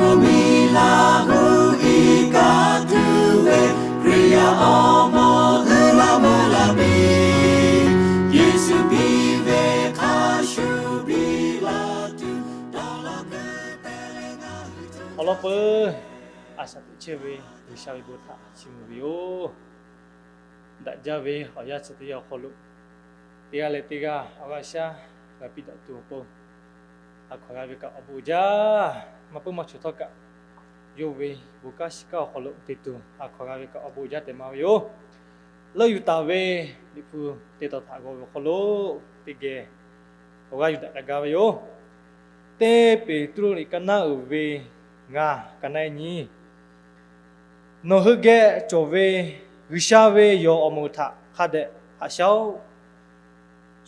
Miˬ laˬ gu iˉ kaˆ tuˬ ve Hkriꞈ yaˇ awˬ moˍ uiˍ la meuˇ la piˇ, Yeˍsuˆ piˇ ve hk'a shuˍ piˇ la tuˬ dawˇ law keu te leh ngaˬ hui awˬ lawn peuˬ a shaꞈ teꞈ chehˇ ve G'uiˬsha ve bon htaꞈ chiˇ mvuh ve yoˬ. Daꞈ jaˇ ve awˬ yanˇ chi teˇ yanˇ awˬ hk'aw lo, teˇ g'aˇ leh teˇ g'aˇ awˬ g'aˇ shaˉ g'a piˇ daꞈ tuˬ awˬ pon, a hkaw g'a ve kaꞈ awˬ bon uiˍ jaˇ. Maˇ puiˉ maˇ cawˬ htawˇ kaꞈ, yawˇ ve bon kanˉ shiˍ kanˉ awˬ hk'aw lo te tuˬ a hkaw g'a ve kaꞈ awˬ bon uiˍ jaˇ tehꞈ maˍ ve yoˬ. Leuˆ yuˬ taˍ ve Liꞈ hpu teˇ tawn htaꞈ g'aw ve awˬ hk'aw lo, teˇ geh awˬ g'aˇ yuˬ daꞈ k'ai gaˇ ve yoˬ. Teˇ Peˍtruˆ liꞈ ka naˉ uiˍ ve ngaˇ, ka naˉ nyi. Nawˬ hui geh cawˬ ve G'uiˬsha ve yawˬ awˬ moˍ htaꞈ hk'a dehꞈ haꞈ shaˉ-oˆ.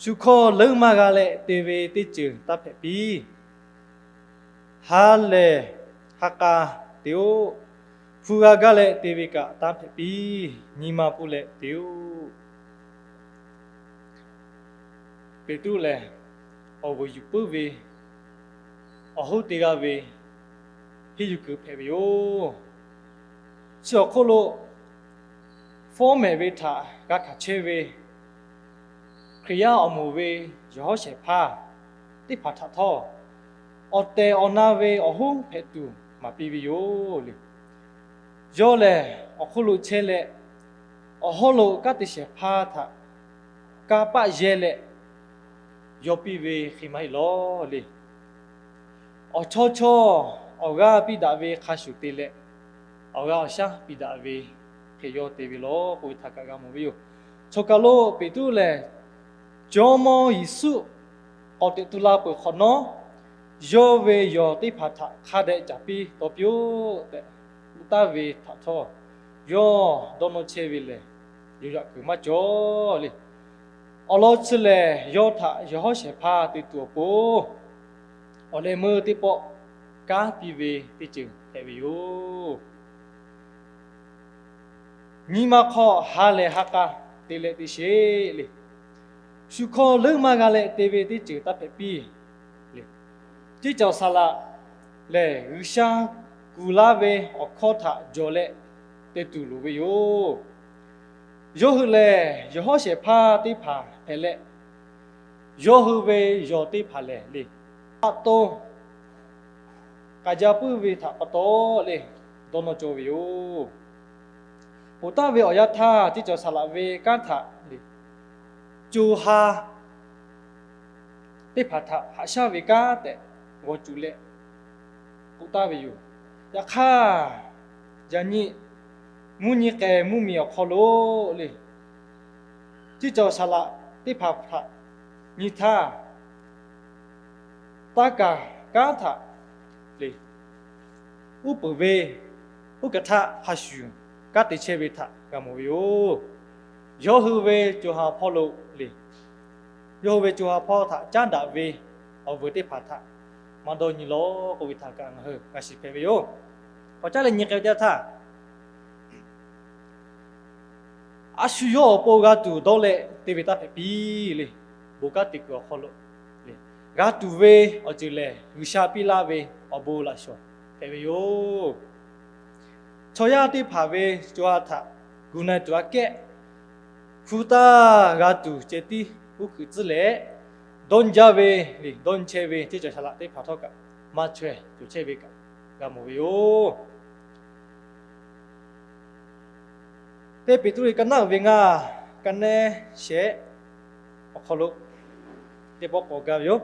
Shu hkawˇ leuˉ maˇ g'a leh te ve teˇ ceuˬ taˇ hpehꞈ piˇ. Ha lehˬ ha k'a te-oˆ. Hpu g'a gaˇ leh te ve kaꞈ taˇ hpehꞈ piˇ. Nyi ma pfuhˇ leh te-oˆ. Peˍtruˆ lehˬ, awˬ vuiˬ yuˬ puiˉ ve awˬ hoˉ te g'aˇ ve henˇ yuˬ kuiˬ hpehꞈ ve yoˬ. Chi awˬ hk'oˆ lo fawˉ mehˍ ve htaꞈ g'a hkanˍ chehˇ ve Hkriꞈ yaˇ awˬ moˍ ve yawˬ hawˉ shehˍ hpaˇ teˇ hpaˍ htaꞈ htawˇ, awˬ tehˬ awˬ na ve awˬ hoˉ hpehꞈ tuˬ maˍ piˇ ve yoˬ le. Yawˇ lehˬ, awˬ hk'oˆ lo chehˇ leh, awˬ hawˉ lo kanˉ te shehˍ hpaˇ htaꞈ kanˇ paˆ yehˇ leh yaw piˇ ve hk'e maˇ heˆ lawˬ le. Awˬ chawˇ chawˇ awˬ g'aˇ piˇ daꞈ ve hk'a shuˍ te leh, awˬ g'aˇ awˬ shaˉ piˇ daꞈ ve hk'e yawˇ te ve lawˬ k'oˆ ve htaꞈ kaꞈ g'a mawˬ ve yoˬ. Chaw kaˬ lo Peˍtruˆ lehˬ, Jawˇmawˇ Yeˍsuˆ k'awꞈ teꞈ tu la peuˬ hk'awꞈ nawˉ, yawˇ ve yawˬ teˇ hpaˍ htaꞈ hk'a dehꞈ caˍ piˇ taw piˇ-oˆ tehꞈ k'oˆ taˍ ve htaꞈ htawˇ, yawˇ dawˇ nawˇ chehˇ ve lehˬ, yawˬ yaꞈ kuiˬ maˇ cawˬ le. Awˬ lawn chi lehˬ, yawˇ htaꞈ yawˬ hawˉ shehˍ hpaˇ te tuˬ awˬ pon, awˬ leh meuˇ teˇ pawˆ kanˉ piˇ ve teˇ ceuˬ hpehꞈ ve yoˬ. Nyi ma hk'aw ha lehˬ ha k'a te leh te sheˍ le. Shu hkawˇ leuˉ maˇ g'a leh te ve teˇ ceuˬ taˇ hpehꞈ piˇ le. Ceˇ cawˬ saˍ laꞈ lehˬ, G'uiˬsha kuˬ laˇ ve awˬ hkawˇ htaꞈ jawˬ leh te tuˬ loˍ ve yoˬ. Yawˇ hui lehˬ, yawˬ hawˉ shehˍ hpaˇ teˇ hpaˍ hpehꞈ leh, yawˇ hui ve yawˬ teˇ hpaˍ lehˬ le, pa taw k'aꞈ jaˇ puiˉ ve htaꞈ pa taw le, dawˇ nawˇ cawˇ ve yoˬ. Ponˬ taˍ ve awˬ yanˇ htaˇ, ceˇ cawˬ saˍ laꞈ ve kanˉ htaꞈ le, co ha teˇ hpaˍ htaꞈ haꞈ shaˉ ve kanˉ tehꞈ g'aw cuˬ leh k'oˆ taˍ ve yoˬ. Yaꞈ hk'aˇ, yaꞈ nyi mvuhˇ nyi k'ai mvuhˇ miˬ awˬ hk'aw lo le, ceˇ cawˬ saˍ laꞈ teˇ hpaˍ htaꞈ nyi htaˇ, taˇ kaˍ kanˉ htaꞈ le, uˉ peunˍ ve uˉ kaˍ htaˆ hk'a shuˍ kanˉ te chehˇ ve htaꞈ g'a mawˬ ve yoˬ. Yawˇ hui ve co ha hpawˇ lo le, yawˇ hui ve co ha hpawˇ htaꞈ caˉ daꞈ ve awˬ vuiˬ teˇ hpaˍ htaꞈ maˇ dawˇ nyi lawˬ k'oˆ ve htaꞈ kaꞈ ngaˬ hui g'a shiˍ hpehꞈ ve yoˬ. K'awꞈ caˉ leh nyi k'ai ve teˇ yanˇ htaˇ, a shu yawˇ awˬ pon g'a tuˬ dawˇ leh te ve taˇ hpehꞈ piˇ le. Bon kanˉ te kuiˬ awˬ hk'aw lo le, g'a tuˬ ve awˬ ceuˬ lehˬ, G'uiˬsha piˇ laˇ ve awˬ bon laꞈ shawˍ hpehꞈ ve yoˬ. Chaw yaˇ teˇ hpaˍ ve co ha htaꞈ gu na tuˬ aꞈ kehˉ hpu taˇ g'a tuˬ ceh tiˉ uˉ hkuiꞈ tcuhˉ leh, dawˇ nyi jaˇ ve le, dawˇ nyi chehˇ ve ceˇ cawˬ saˍ laꞈ teˇ hpaˍ htawˇ kaꞈ maˇ chaweh cawˬ chehˇ ve kaꞈ g'a mawˬ ve yoˬ. Teˇ Peˍtruˆ liꞈ ka naˉ uiˍ ve ngaˇ, ka nehˉ shehˆ awˬ hk'aw lo teˇ pawˆ k'awꞈ gaˇ ve yoˬ.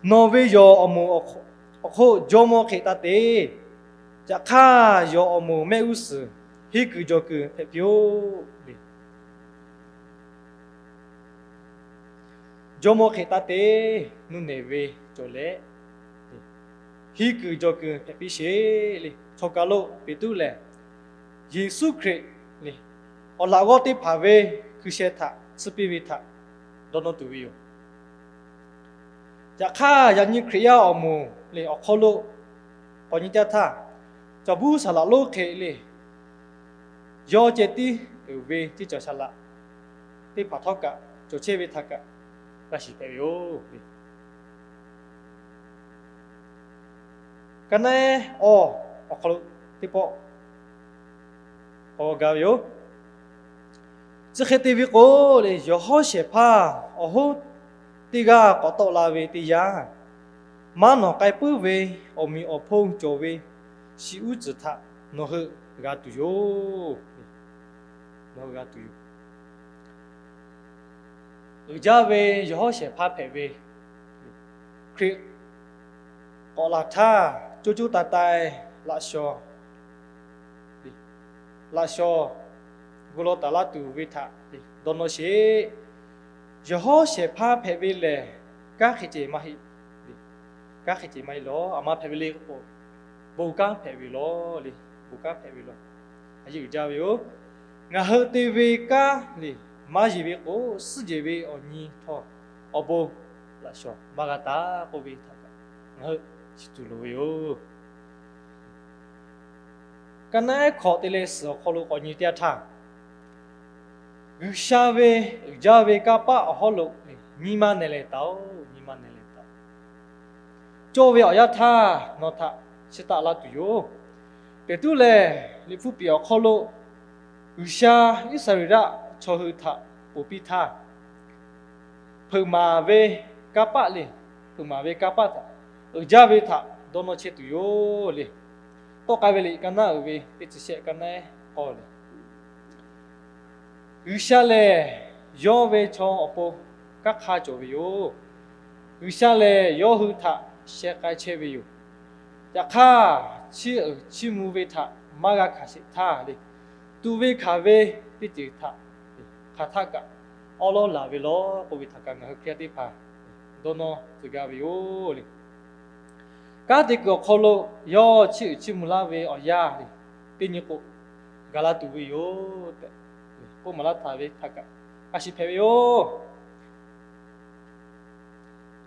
Nawˬ ve yawˬ awˬ moˍ awˬ hk'oˆ jawˇmawˇ hk'e taˇ te. Yaꞈ hk'aˇ, yawˬ awˬ moˍ mehˆ g'uˇ suhˍ henˇ kuiˬ jawˬ kuiˬ hpehꞈ piˇ-oˆ le. Jawˇmawˇ hk'e taˇ te, nuˇ nehˬ ve cawˬ leh, henˇ kuiˬ jawˬ kuiˬ hpehꞈ piˇ sheˍ le. Chaw kaˬ lo Peˍtruˆ lehˬ, Yeˍsuˆ Hkriꞈ le, awˬ laꞈ g'awˇ teˇ hpaˍ ve hkui sheh htaꞈ tsuhˇ piˇ ve htaꞈ dawˇ nawˇ tuˬ ve yoˬ. Yaꞈ hk'aˇ, yaꞈ nyi Hkriꞈ yaˇ awˬ moˍ le awˬ hk'aw lo k'awꞈ nyi caˇ htaˇ, cawˬ buˇ saˍ laꞈ lonˉ hk'e le, yawˇ ceh tiˉ uiˍ ve ceˇ cawˬ saˍ laꞈ teˇ hpaˍ htawˇ kaꞈ cawˬ chehˇ ve htaꞈ kaꞈ g'a shiˍ hpehꞈ ve yoˬ. Ka naˉ ehˉ awˬ, awˬ hk'aw lo teˇ pawˆ k'awꞈ gaˇ ve yoˬ. Chi hk'e te ve k'o, le, yawˬ hawˉ shehˍ hpaˇ awˬ hoˉ teˇ g'aˇ k'awꞈ tawˆ la ve teˇ yanˇ, maˇ nawˬ k'ai puiˉ ve awˬ meꞈ awˬ hponˇ cawˬ ve shi uˉ tcuhˍ htaꞈ nawˬ hui g'a tuˬ yoˬ. Nawˬ hui g'a tuˬ yoˬ. Uiˍ jaˇ ve yawˬ hawˉ shehˍ hpaˇ hpehꞈ ve Hkriꞈ k'awꞈ laˬ htaˇ, co co taiˍ taiˍ laꞈ shawnˍ, laꞈ shawnˍ gu law taˍ laˇ tuˬ ve htaꞈ dawˇ nawˇ sheˍ. Yawˬ hawˉ shehˍ hpaˇ hpehꞈ ve lehˬ, kanˉ hk'e ceh maˇ heˆ. Kanˉ hk'e ceh maˇ heˆ lawˬ. A ma hpehꞈ ve le k'o, bon kanˉ hpehꞈ ve lawˬ le. Bon kanˉ hpehꞈ ve lawˬ. A yeˇ uiˍ jaˇ ve yoˬ. Ngaˬ hui te ve kanˉ le, maˇ yeˬ ve k'o, suhˉ jehˬ ve awˬ nyi htawˇ, awˬ bon laꞈ shawnˍ maˇ g'a taˍ k'oˆ ve htaꞈ kaꞈ ngaˬ hui shiˍ tuˬ loˍ ve yoˬ. Ka naˉ ehˉ hkawꞈ te leh suhˍ awˬ hk'aw lo k'awꞈ nyi teˇ yanˇ htaˇ, G'uiˬsha ve uiˍ jaˇ ve kanˇ paˆ awˬ hawˉ lo nyi ma nehˬ lehˍ taˍ-oˬ, nyi ma nehˬ lehˍ taˍ-oˬ. Cawˇ ve awˬ yanˇ htaˇ nawˬ htaꞈ chiˇ taˆ laˇ tuˬ yoˬ. Peˍtruˆ lehˬ, Liꞈ hpu piˍ awˬ hk'aw lo G'uiˬsha Iˉsaˍreˍlaˆ chaw hui htaꞈ ponˬ piˇ htaˇ, hpeuꞈ maˍ ve kanˇ paˆ le, hpeuꞈ maˍ ve kanˇ paˆ htaꞈ uiˍ jaˇ ve htaꞈ dawˇ nawˇ chehˇ tuˬ yoˬ le. Tawˆ k'ai ve liꞈ ka naˉ uiˍ ve teˇ chi shehˆ ka naˉ ehˉ k'awˇ le. G'uiˬsha lehˬ, yawˇ ve chaw awˬ pon kanˉ hk'aˇ cawˬ ve yoˬ. G'uiˬsha lehˬ, yawˇ hui htaꞈ sheh k'ai chehˇ ve yoˬ. Yaꞈ hk'aˇ, chiˇ uiˍ chiˇ mvuh ve htaꞈ maˇ g'a hkanˍ sheˍ htaˇ le, tuꞈ ve hkanˍ ve teˇ ceuˬ htaꞈ hk'aˬ htaˆ kaꞈ awˉ lawˉ laˬ ve lawˬ k'oˆ ve htaꞈ kaꞈ ngaˬ hui Hkriꞈ yaˇ teˇ hpaˍ dawˇ nawˇ tcuh gaˇ ve yoˬ le. Kanˉ te kuiˬ awˬ hk'aw lo yawˇ chiˇ uiˍ chiˇ mvuh laˇ ve awˬ yanˇ le, teˇ nyi k'o, gaˬ la tuˬ ve yoˬ tehꞈ k'oˆ maˍ laˇ taˍ ve htaꞈ kaꞈ a shu hpehꞈ ve yoˬ.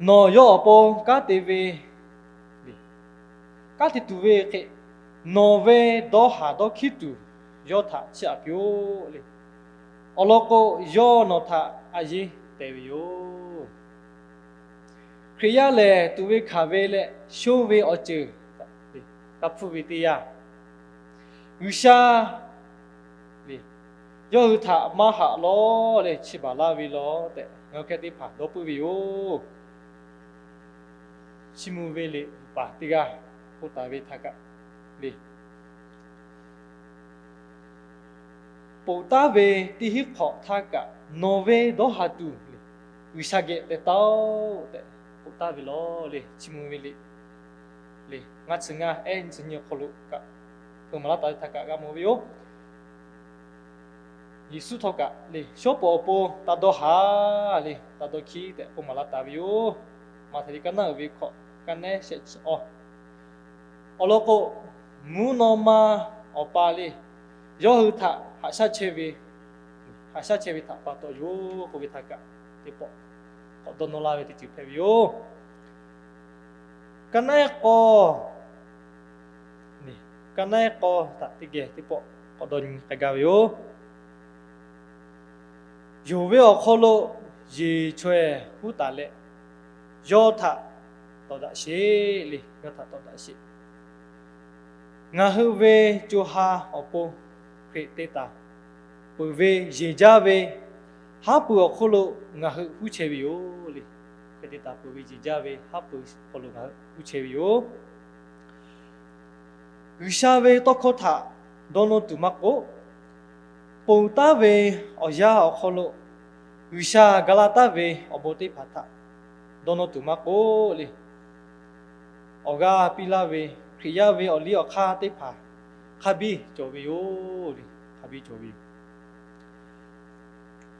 Nawˬ yawˇ awˬ pon kanˉ te ve le, kanˉ te tuˬ ve hk'e, nawˬ ve dawˇ haˍ dawˇ hkiˉ tuˬ yawˇ htaꞈ chiˇ aꞈ piˇ-oˆ le. Awˬ lawn k'o, yawˇ nawˬ htaꞈ a yeˇ te ve yoˬ. Hkriꞈ yaˇ lehˬ, tuꞈ ve hkanˍ ve leh shonˇ ve awˬ ceuˬ htaꞈ hpuˇ ve teˇ yanˇ, G'uiˬsha le, yawˇ hui htaꞈ maˇ haꞈ lawˬ leh chi baˬ laˇ ve lawˬ tehꞈ ngaˬ hui Hkriꞈ yaˇ teˇ hpaˍ dawˇ puiˉ ve yoˬ. Chiˇ mvuh ve liꞈ paˍ teˇ g'aˇ k'oˆ taˍ ve htaꞈ kaꞈ le, ponˬ taˉ ve teˇ hinˉ hk'awꞈ htaˇ kaꞈ nawˬ ve dawˇ haˍ tuˬ le, G'uiˬsha geh teh taˉ-oˆ tehꞈ k'oˆ taˍ ve lawˬ le. Chiˇ mvuh ve liꞈ le, ngaˇ chi ngaˇ ehˉ nyi chi nyi awˬ hk'aw lo kaꞈ hpeuꞈ maˍ laˇ taˍ ve htaꞈ kaꞈ g'a mawˬ ve yoˬ. Yeˍsuˆ htawˇ kaꞈ le, shawˉ peuˬ awˬ pon taˇ dawˇ haˍ le, taˇ dawˇ hkiˉ tehꞈ k'oˆ maˍ laˇ taˍ ve yoˬ. Maꞈhtehˍ liꞈ ka naˉ uiˍ ve hkawꞈ ka naˉ shehˆ chi awˬ, awˬ lawn k'o, mvuhˇ naw ma awˬ pa le, yawˇ hui htaꞈ haꞈ shaˉ chehˇ ve, haꞈ shaˉ chehˇ ve htaꞈ pa taw yoˬ k'oˆ ve htaꞈ kaꞈ teˇ pawˆ k'awꞈ dawˇ nawˇ laˇ ve teˇ ceuˬ hpehꞈ ve yoˬ. Ka naˉ ehˉ k'awˇ le, ka naˉ ehˉ k'awˇ htaꞈ teˇ geh teˇ pawˆ k'awꞈ dawˇ nyi k'ai gaˇ ve yoˬ. Yonˍ ve awˬ hk'aw lo yeˬ chaweh huˉ taˍ leh, yawˇ htaꞈ tawˍ daꞈ sheˍ le, yawˇ htaꞈ tawˍ daꞈ sheˍ. Ngaˬ hui ve co ha awˬ pon Hkriꞈ te taˍ peuˬ ve yeˬ jaˇ ve haˉ pui awˬ hk'oˆ lo ngaˬ hui huˉ chehˇ ve yoˬ le. Hkriꞈ te taˍ peuˬ ve yeˬ jaˇ ve haˉ pui awˬ hk'aw lo ngaˬ hui huˉ chehˇ ve yoˬ. G'uiˬsha ve tawˇ hkawˇ htaꞈ dawˇ nawˇ tuˬ maˇ k'oˆ, ponˬ taˉ ve awˬ yanˇ awˬ hk'aw lo G'uiˬsha ga laˇ taˉ ve awˬ bon teˇ hpaˍ htaꞈ dawˇ nawˇ tuˬ maˇ k'oˆ le, awˬ g'aˇ piˇ laˇ ve Hkriꞈ yaˇ ve awˬ liˇ awˬ hk'aˇ teˇ hpaˍ hk'a biˇ cawˬ ve yoˬ le. Hk'a biˇ cawˬ ve yoˬ.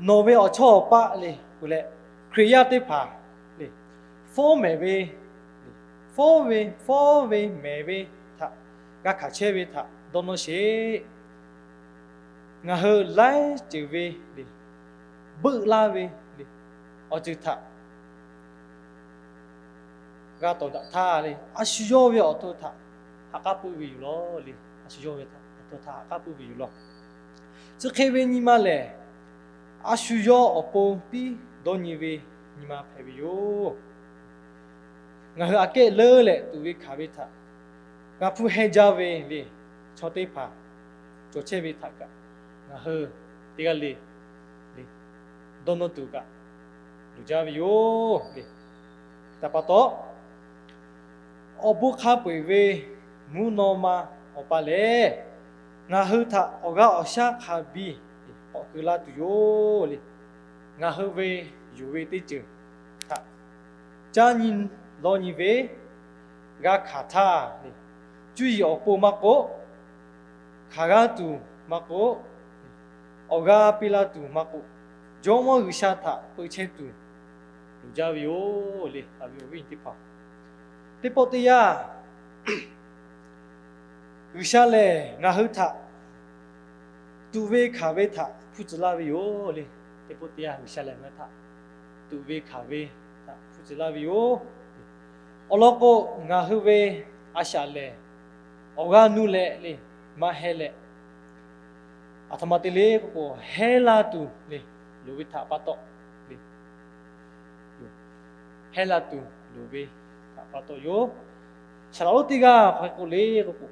Nawˬ ve awˬ chawˇ awˬ paˆ le, peuˬ leh Hkriꞈ yaˇ teˇ hpaˍ le, fawˉ mehˍ ve, fawˉ ve, fawˉ ve mehˍ ve htaꞈ g'a hkanˍ chehˇ ve htaꞈ dawˇ nawˇ sheˍ. Ngaˬ hui laiˉ ceuˬ ve le, beuˆ laˇ ve le, awˬ ceuˬ htaꞈ g'a tawˍ daꞈ htaˇ le, a shu yawˇ ve awˬ to htaꞈ ha k'aˉ puiˉ ve yoˬ lawˬ le. A shu yawˇ ve awˬ to htaꞈ ha k'aˉ puiˉ ve yoˬ lawˬ. Chi hk'e ve nyi ma lehˬ, a shu yawˇ awˬ pon tiˉ dawˇ nyi ve nyi ma hpehꞈ ve yoˬ. Ngaˬ hui aꞈ kehˉ leuˉ leh tuꞈ ve hkanˍ ve htaꞈ g'a hpuˇ hehnˇ jaˇ ve le, chaw teˇ hpaˍ cawˬ chehˇ ve htaꞈ kaꞈ ngaˬ hui teˇ g'aˇ le le dawˇ nawˇ tuˬ kaꞈ luˬ jaˇ ve yoˬ le. Hk'e te pa taw, awˬ bon hk'a peu-eˬ ve mvuhˇ naw ma Awˬ pa lehˬ, ngaˬ hui htaꞈ awˬ g'aˇ awˬ shaˉ hk'a biˇ k'awꞈ keu laˇ tuˬ yoˬ le. Ngaˬ hui ve yonˍ ve teˇ ceuˬ htaꞈ caˇ nyi lawˇ nyi ve g'a hkanˍ htaˇ le, cuˇ yiˍ awˬ pon maˇ k'oˆ, hkanˍ g'aˇ tuˬ maˇ k'oˆ, awˬ g'aˇ piˇ laˇ tuˬ maˇ k'oˆ, Jawˇmawˇ G'uiˬsha htaꞈ peu chehˇ tuˬ loˍ jaˇ ve yoˬ le. Awˬ viˉ awˬ nyi teˇ hpaˍ, teˇ pawˆ teˇ yanˇ G'uiˬsha lehˬ ngaˬ hui htaꞈ tuꞈ ve hkanˍ ve htaꞈ hpuˇ tcuh laˇ ve yoˬ le. Teˇ pawˆ teˇ yanˇ G'uiˬsha lehˬ ngaˬ hui htaꞈ tuꞈ ve hkanˍ ve htaꞈ hpuˇ tcuh laˇ ve yoˬ. Awˬ lawn k'o, ngaˬ hui ve a shaꞈ lehˬ awˬ g'aˇ nuˇ leh le, maˇ hehnˇ leh, aˬ htoꞈ ma te le k'oˆ k'o, hehnˇ laˇ tuˬ le, loˍ ve htaꞈ pa taw le, hehnˇ laˇ tuˬ loˍ ve htaꞈ pa taw yoˬ. Saˍ laꞈ lonˉ teˇ g'aˇ hk'aˬ hk'e k'oˆ le k'oˆ k'o,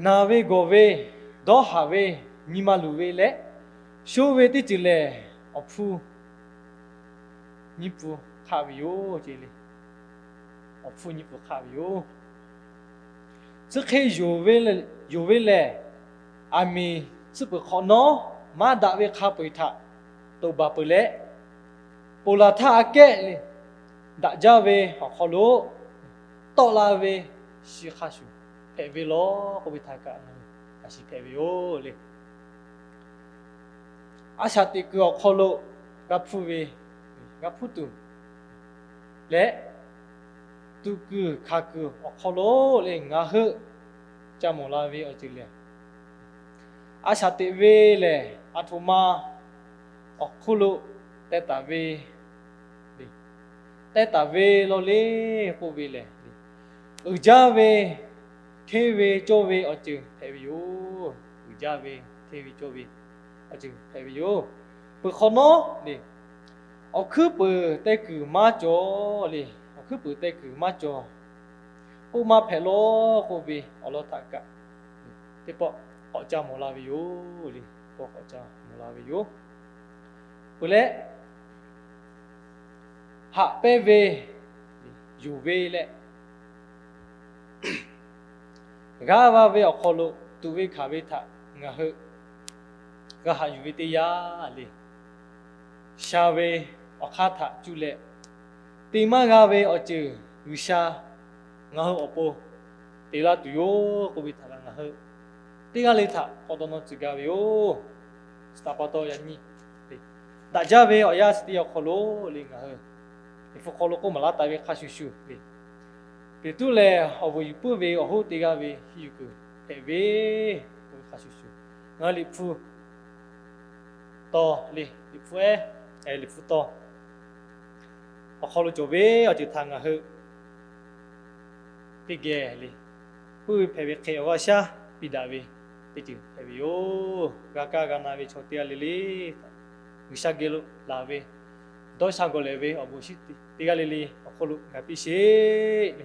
naˬ ve gawˬ ve, dawˇ haˍ ve, nyi ma luˬ ve leh shonˇ ve teˇ ceuˬ lehˬ, awˬ hpfuhˇ nyiˇ pfuhˍ hk'aˆ ve yoˬ ce le. Awˬ hpfuhˇ nyiˇ pfuhˍ hk'aˆ ve yoˬ. Tcuh hk'e yonˍ ve lehˬ, aˬ miˍ tcuhˉ peuˬ hk'awꞈ nawˉ maˇ daꞈ ve hk'a peu-eˬ htaꞈ toꞈ baˬ peuˬ leh, ponˬ laˬ htaˇ aꞈ kehˉ le daꞈ jaˇ ve awˬ hk'aw lo tawˆ la ve shi hk'a shuˍ hpehꞈ ve law k'oˆ ve htaꞈ kaꞈ ngaˬ hui a shiˍ hpehꞈ ve yoˬ le. A shaꞈ teꞈ kuiˬ awˬ hk'aw lo g'a hpuˇ ve, g'a hpuˇ tuˬ leh, tuꞈ kuiˬ hkanˍ kuiˬ awˬ hk'aw lo le ngaˬ hui ca mawˬ la ve awˬ ceuˬ lehˬ, a shaꞈ teꞈ ve lehˬ aˬ htoꞈ ma awˬ hk'oˆ lo teh taˍ ve le, teh taˍ ve law le k'oˆ ve lehˬ, uiˍ jaˇ ve hteˇ ve cawˇ ve awˬ ceuˬ hpehꞈ ve yoˬ. Uiˍ jaˇ ve hteˇ ve cawˇ ve awˬ ceuˬ hpehꞈ ve yoˬ. Peuˬ hk'awꞈ nawˉ le, awˬ hkuiˉ peuˍ teh kuiˬ maˇ cawˬ le, awˬ hkuiˉ peuˍ teh kuiˬ maˇ cawˬ k'oˆ maˇ hpehꞈ law k'oˆ ve awˬ lawn htaꞈ kaꞈ teˇ pawˆ k'awꞈ ca mawˬ la ve yoˬ le. Teˇ pawˆ k'awꞈ ca mawˬ la ve yoˬ. Peuˬ leh, haꞈ pehnˇ ve, yonˍ ve leh g'aˇ va ve awˬ hk'aw lo tuꞈ ve hkanˍ ve htaꞈ ngaˬ hui g'a haꞈ yuˬ ve teˇ yanˇ le, sha ve awˬ hk'aˇ htaꞈ cuˇ leh te maˇ g'a ve awˬ ceuˬ G'uiˬsha ngaˬ hui awˬ pon te laˇ tuˬ yoˬ k'oˆ ve htaꞈ kaꞈ ngaˬ hui teˇ g'aˇ le htaꞈ k'awꞈ dawˇ nawˇ tcuh gaˇ ve yoˬ. Chi htaꞈ pa taw yaꞈ nyi daꞈ jaˇ ve awˬ yanˇ chi teˇ yanˇ awˬ hk'aw lo le ngaˬ hui Liꞈ hpu hk'aw lo k'oˆ maˍ laˇ taˍ ve hk'a shuˍ shuˍ le, Peˍtruˆ lehˬ awˬ vuiˬ yuˬ puiˉ ve awˬ hoˉ teˇ g'aˇ ve hiˇ yuˬ kuiˬ hpehꞈ ve k'oˆ ve hk'a shuˍ shuˍ, ngaˬ hui Liꞈ hpu taw le, Liꞈ hpu ehˉ, Liꞈ hpu taw awˬ hk'aw lo cawˬ ve awˬ ceuˬ htaꞈ ngaˬ hui teˇ geh le puiˉ ve hpehꞈ ve hk'e awˬ g'aˇ shaˉ piˇ daꞈ ve teˇ ceuˬ hpehꞈ ve yoˬ. G'a kaˇ g'a na ve chaw teˇ g'aˇ le le, G'uiˬsha geh lo laˬ ve dawˇ sha gawˬ lehˬ ve awˬ bon shinˉ teˇ g'aˇ le le awˬ hk'oˆ lo gaˬ piˇ sheˍ le.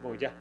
Bon jaˇ.